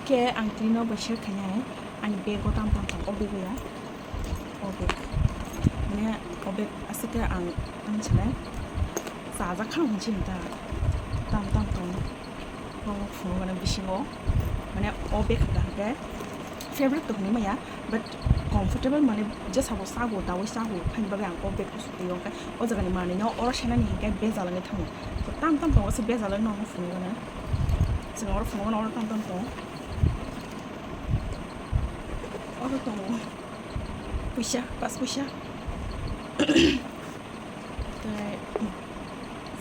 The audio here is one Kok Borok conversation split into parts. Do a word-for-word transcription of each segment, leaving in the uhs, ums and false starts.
Khe ang tini no bai share khainai, ani bag o tam tam tong, o bag o ya, o bag, mane o bag aswk khe ang tamo sanai, chajak khano hinwi sini ta, tam tam tong, o phunukgani bisingo, mane o bag hwnkha hwnkhe favorite to hinwi maya, but comfortable, mane jesa bo chago, daui chago, haini bagwi ang o bag o suk twi o, hwnkhe o jagani manwi no oro senani hinkhe bejal wngwi thango, tam tam tongo se bejal wngwi no phunukgana, chwng oro phunukgana oro tam tam tongo. Oro tongo puisa, pas puisa. Tei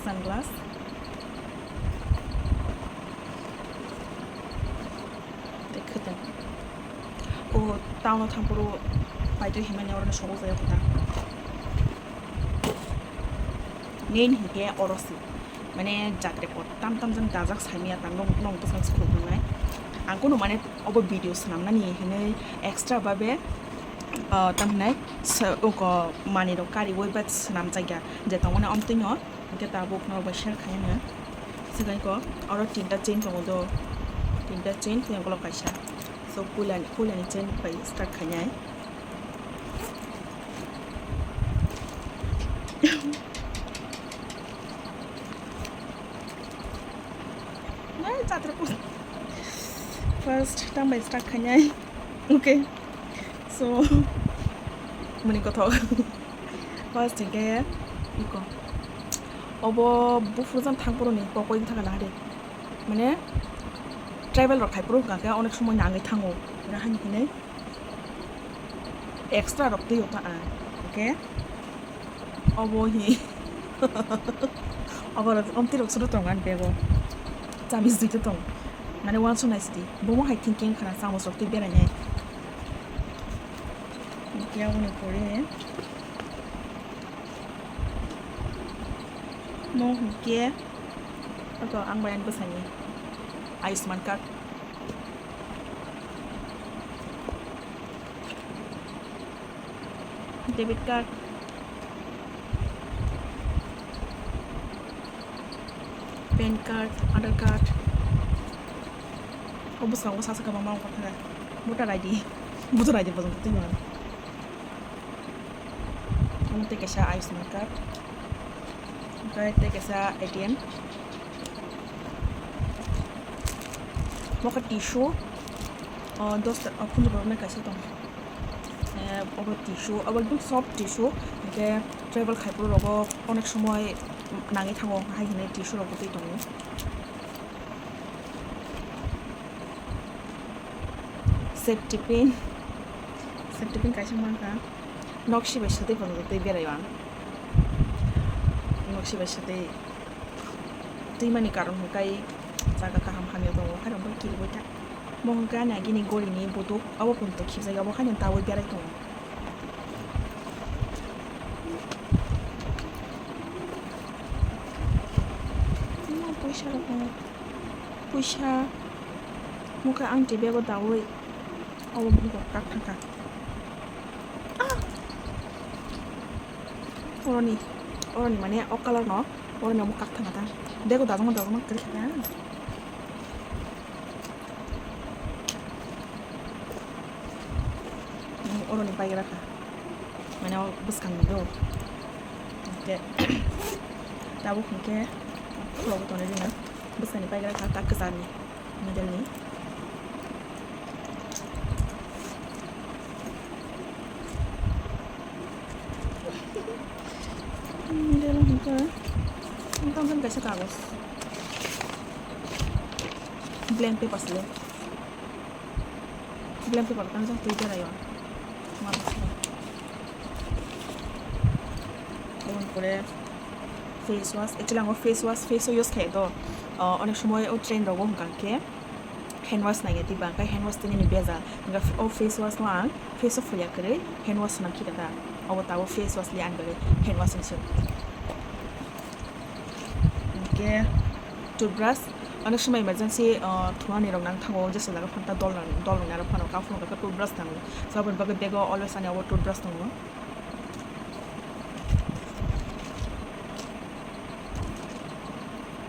sunglass. Tei khwtwng. O town o thangphuru paitwi himani oro no sogwi jaio kwtal. Main hinkhe oro se. Mane jatre pot tam tam jang dajak saimaya tang nong nong bwsang school thangnai. Ang kunu mane obo video swnamnani hinwi extra babe, ah, tamhinai sa-, oko manwi rok kariwi ba swnamjakya je tongmani omtwino hinkhe tabuk norok bai share khaina. Swkang ko oro tinta chain tongo do, tinta chain tei ukolog kaisa. So puilani, puilani chain bai start khainai. Nai jatra pun. First tam bai start khainai. Okay. So mani kothok. First hinkhe iko. Obo buphuru jang thangphuru ni kokoi thangkha nahade. Mane travel rok khai phuru hwnkha khe onek somoi nangwi thango. Rahani hinwi. Extra rok twi rok ta ang, okay? Obo hi. Obo rok omtwi rok suru tongo ani bag o. Chabi sui tong. Mane uansuk nai sidi. Bomo hai thinking khana chamos rok twi berai nai. Hinkhe aboni pore. Mo hinkhe. Abo ang bai ani bwsani. Ayushman card. Debit card, pan card, Aadhaar card. O bwskango sasa kwbangma wngkha khe. Voter I D. Voter I D bojong twi mano. Omo tei kaisa Ayushman card. Omo tei kaisa A T M. Omo khe tissue. O dos ta, o phunuk rok nai kaisa tong. Eh, obo tissue, obo ekdum soft tissue, hinkhe travel khai phuru rogo onek somoi nangwi thango, hai hinwi tissue rok bo twi tongo. Safety pin, safety pin kaisa mankha, nok si bai swtwi phano twi berai o ang, nok si bai swtwi. Twimani karon hwnkhe jaga kaham hamya tongo, haino bo kiribwi ta. Bo hwnkhe ani agini gorini buduk, abo pun to khibjak, abo haino daui berai tongo. Puisa rok tongo, puisa mokhe ang twi bego daui, abo bugo kak thangkha. Ah! Oroni, oroni mane o color no, oroni omo kak thangkha ta. Bego dajongma dajongma kwrwi kha ta. Oroni paigra kha. Mane o bwskang ni do. Hinkhe tabuk hinkhe khulok tonwi rina. Bwskang ni paigra kha ta kwchar ni. Middle ni. Middle hwnkhe tamo kaisa kagoz. Blank paper sle. Blank paper kanjak twi berai o. Aboni pore face wash, actually ang o face wash, face o use khaio to. O, onek somoi o train rogo hwnkha khe hand wash nangya twiba, hwnkhe hand wash twi nini bejal. Hwnkhe o face wash no ang face o phulia kwrwi hand wash swnam khika ta. Obo tabuk face wash li ani bagwi hand wash ni se. Hwnkhe toothbrush, onek somoi emergency, o, thunani rok nang thango, jesa jaga phano ta dol nang, dol nang aro phano kaphuru kaka toothbrush nango. So aboni bagwi bag o always ani obo toothbrush tongo.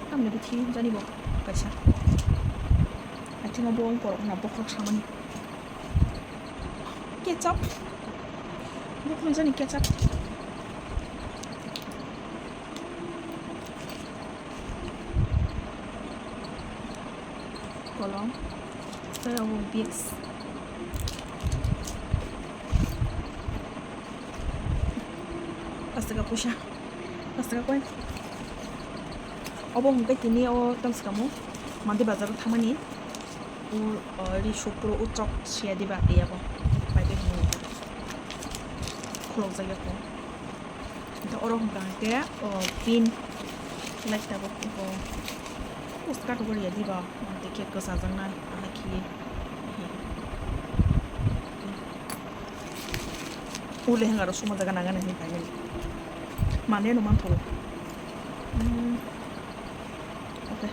Tamni bithi jani bo kaisa. Hai Thingo bo borok na bokhorok samani. Ketchup. Bokhorok jani ketchup. Kolom. Tei abo Vicks. Pash taka puisa. Pash taka coin. Obo hwnkhe tini o tang swkamo. Mandi bazar o thangmani. O, o, ri sukro o chok siya diba, iya bo. Pai pai hwnwi. Khulok jak ya ko. Ento oro hwnkha hwnkhe, o, pin. Light tabuk, o, post katok o riya diba. Ante khe kwchajak nai, aha khiye. O leheng aro suma jaga nangani hwnwi paimani. Mane no manthogo. Hmm. Okay.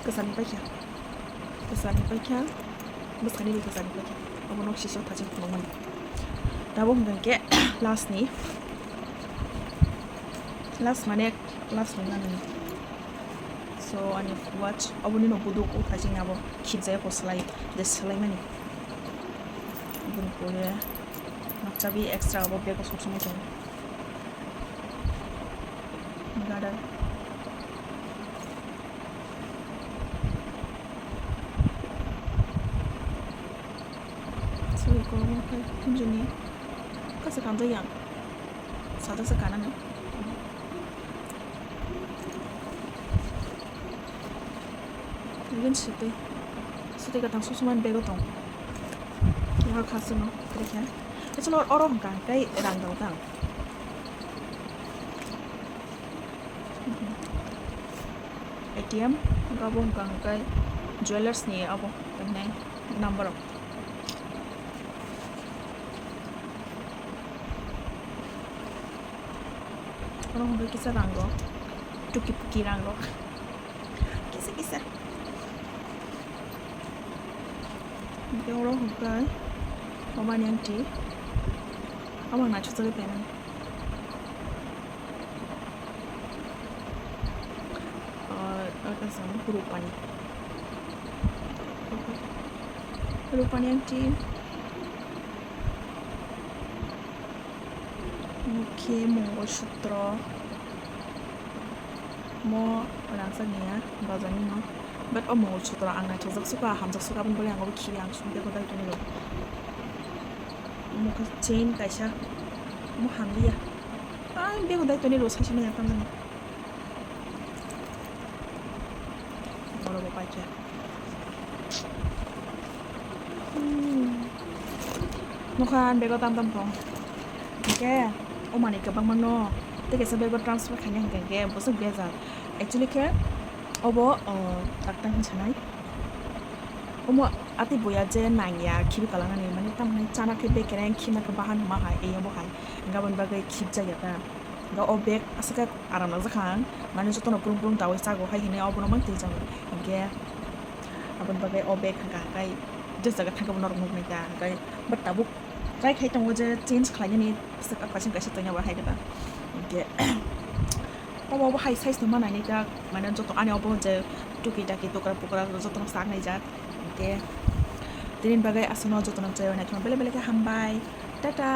Kwchani paikha. Kwchani paikha. Bwskani bai kwchani paikha. Obo nok sisok thaching phunukmani. Tabuk hwnkha khe last ni. Last mane last ni nani. So, ani watch, obo nini buduk o thaching abo khibjaya ko swlai, je swlaimani. Bini pore nokchabi extra abo bag o sok songwi tongo. Gada. Sorry, ko mo kai kunjuni. Kasa kanjak yang. Sata sa kanani. Even sitwi. Sitwi ka tang susuma bego tong. Oro khasino, trekha. Echolo oro hwnkha kai rang dal tang. A T M, abo hwnkha kai jewelers ni abo, number rok. Oro hwnkhe kisa rango, tuki puki rango. Kisa kisa. Hwnkhe oro hwnkhe mobile ni aunty. Abo ang naithok jagwi phaimani. Ah, oro kaisa rupani. Rupani aunty. Mukhe Mongol Sutro. Mo rangchak niya, bazar ni no. But o Mongol Sutro ang naithokjak suka, hamjak suka, aboni bagwi ang obo khibi ang sumui tei bodai tongwi rw. Omo khe chain kaisa, omo hamliya. Ai, bego dai tongwi rw, saisa manya tamjani. Oro bo paikha. Hmm. Nokha bego tam tam tong. Hingke o manui kwbangma no tei kaisa bego transfer khaina hingka hingke bwswk bejal. Actually khe obo, o, taktang hinwi sanai. Omo atwi buya je nangya khibi kalanani, mane tamni chana khe bekereng khina khe bahan hwnma hai, ei obo hai. Hingke aboni bagwi khibjakya ta. Hingke o bag aswk khe aram nangjakha ang, mane jotono phrung phrung daui chago hai hinwi obono mang twi jago. Hingke aboni bagwi o bag hwnka hwnkhe je jaga thangkhe bo norok nuknai ta, hingke but tabuk try khai tongo je change khlainani, kaisa kaisa tongya bo hai khe ta. Hingke obo obo hai size no ma nainai ta, mane joto ani obo je tuki taki tukra pukra jotono sak naijak. Hingke tini bagwi aswkno jotono chaywi naithokno belai belai khe hambai, tata.